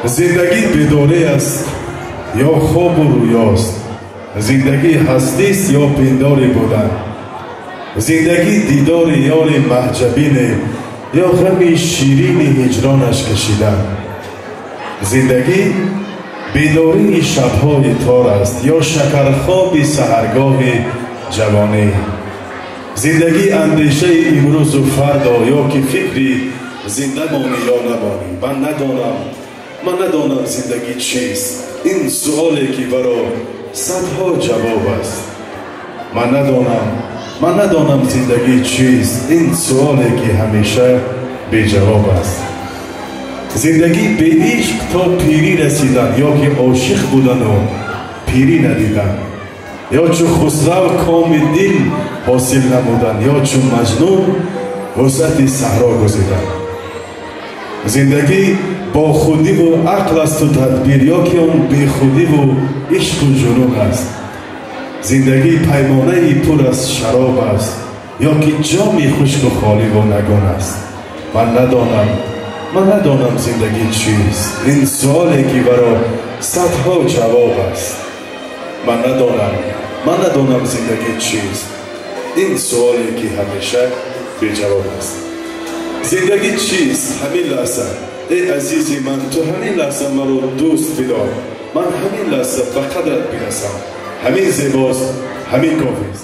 Зиндагӣ бедорӣ аст ё хобу рӯёст, зиндагӣ ҳастист ё пиндори будан, зиндагӣ дидори ёри маҳҷабине ё ғами ширини ҳиҷронаш кашидан, зиндагӣ бедории шабҳои тор аст ё шакархоби саҳаргоҳи ҷавонӣ, зиндагӣ андешаи имрӯзу фардо ё ки фикри зинда монӣ ё намонӣ. Ман надонам зиндагӣ чист, ин суоле ки баро садҳо ҷавоб аст. Ман надонам зиндагӣ чист, ин суоле ки ҳамеша беҷавоб аст. Зиндагӣ беишқ то пирӣ расидан ё ки ошиқ будану пирӣ надидан, ё чу хусрав коми дил ҳосил намудан, ё чу маҷнун вусъати саҳро гузидан. Зиндагӣ бо худиву ақл асту тадбир ё ки он бехудиву ишқу ҷунун аст. Зиндагӣ паймонаи пур аз шароб аст ё ки ҷоми хушку холиву нагун аст. Ман надонам зиндагӣ чист, ин суоле ки баро садҳо ҷавоб аст. Ман надонам зиндагӣ чист, ин суоле ки ҳамеша беҷавоб аст. Зиндагӣ чист ҳамин лаҳза, эй азизи ман, ту ҳамин лаҳза маро дӯст бидор, ман ҳамин лаҳза ба қадрат бирасам, ҳамин зебост, ҳамин кофист.